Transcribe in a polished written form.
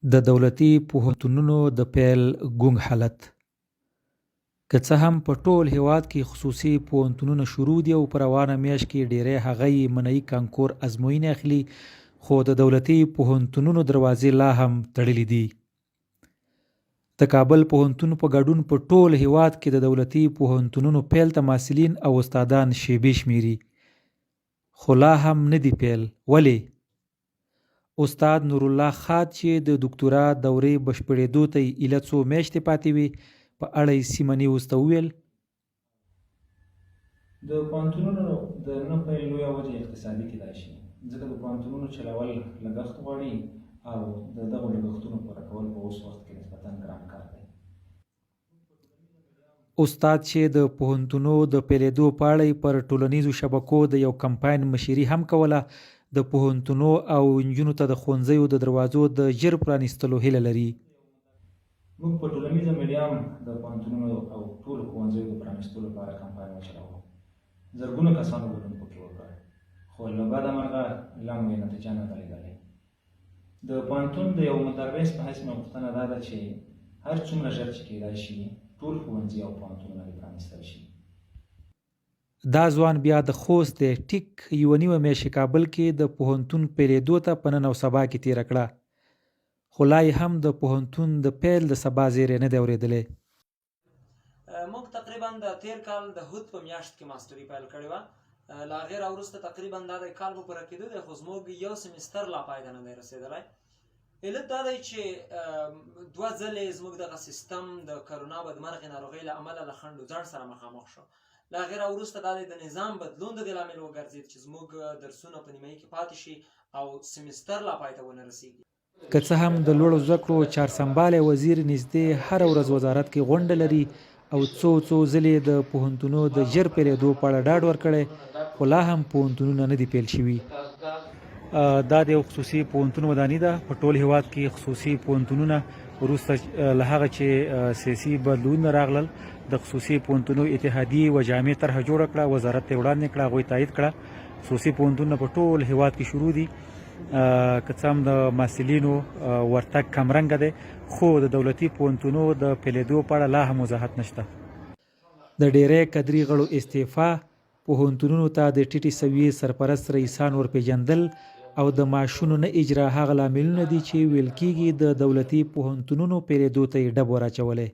د دولتي پوهنتونونو د پیل ګونګ حالت. که څه هم په ټول هېواد کې خصوصي پوهنتونونه شروع دي او په روانه میاشت کې ډېری هغه یې منعي کانکور ازموینې اخلي، خو د دولتي پوهنتونونو دروازې لا هم تړلې دي. د کابل پوهنتون په ګډون په ټول هېواد کې د دولتي پوهنتونونو پیل ته محصلین او استادان شېبې شمېري، خو لا هم نه دي پیل. ولې؟ استاد نورالله ښاد چې د دوکتورا دورې بشپړېدو ته یې ایله څو میاشتې پاتې وې، په اړه یې سیمه نیوز ته وویل. د پوهنتونونو د نه پیل لویه وجه اقتصادي کېدای شي، ځکه د پوهنتونونو چلول لګښت غواړي او د دغو لګښتونو پوره کول په اوس وخت کې نسبتاً ګران کار دی. استاد چې د پوهنتونو د پیلېدو په اړه یې پر ټولنیزو شبکو د یو کمپاین مشري هم کوله، د پوهنتونو او نجونو ته د ښوونځیو د دروازو د ژر پرانیستلو هیله لري. موږ په ټولنیزه میډیا هم د پوهنتونونو او ټولو ښوونځیو د پرانیستو لپاره کمپاین وچلوه. زرګونو کسانو ګډون پکې وکړ، خو له بده مرغه لا مو یې نتیجه نه ده لیدلې. د پوهنتون د یوه مدرس په حیث مې غوښتنه دا ده چې هر څومره ژر چې کېدای شي ټول ښوونځي او پوهنتونونه دې پرانیستل شي. دا ځوان بیا د خوست دی، ټیک یوه نیمه میاشت یې کابل کې د پوهنتون پیلېدو ته په نن او سبا کې تېره کړه، خو لا یې هم د پوهنتون د پیل د سبا زېری نه دی اورېدلی. موږ تقریبا د تیر کال د حوت په میاشت کې ماسټري پیل کړې وه. له هغې را وروسته تقریبا دا دی کال به پوره کېدو دی، خو زموږ یو سمستر لا پای ته نه دی رسېدلی. علت دا دی چې دوه ځلې زموږ دغه سیستم د کرونا بدمرغې ناروغۍ له امله له خنډ و ځنډ سره مخامخ شو. له هغې را وروسته دا دی د نظام بدلون د دې لامل وګرځېد چې زموږ درسونه په نیمایي کې پاتې شي او سمستر لا پای ته ونه رسېږي. که څه هم د لوړو زده کړو چارسمبالی وزیر نږدې هره ورځ وزارت کې غونډه لري او څو څو ځلې یې د پوهنتونو د ژر پیلېدو په اړه ډاډ ورکړی، خو لا هم پوهنتونونه نه دي پیل شوي. دا د یو خصوصي پوهنتون وداني ده. په ټول هېواد کې خصوصي پوهنتونونه وروسته له هغه چې سیاسي بدلونونه راغلل، د خصوصي پوهنتونو اتحادیې یوه جامع طرحه جوړه کړه، وزارت ته یې وړاندې کړه، هغوی تایید کړه. خصوصي پوهنتونونه په ټول هېواد کې شروع دي. که څه هم د محصلینو ورتګ کمرنګه دی، خو د دولتي پوهنتونو د پیلېدو په اړه لا هم وضاحت نشته. د ډېری کدري غړو استعفا، پوهنتونونو ته د ټیټې سویې سرپرست رئیسان ورپېژندل او د معاشونو نه اجرا هغه لاملونه دي چې ویل کېږي د دولتي پوهنتونونو پیلېدو ته یې ډب وراچولی.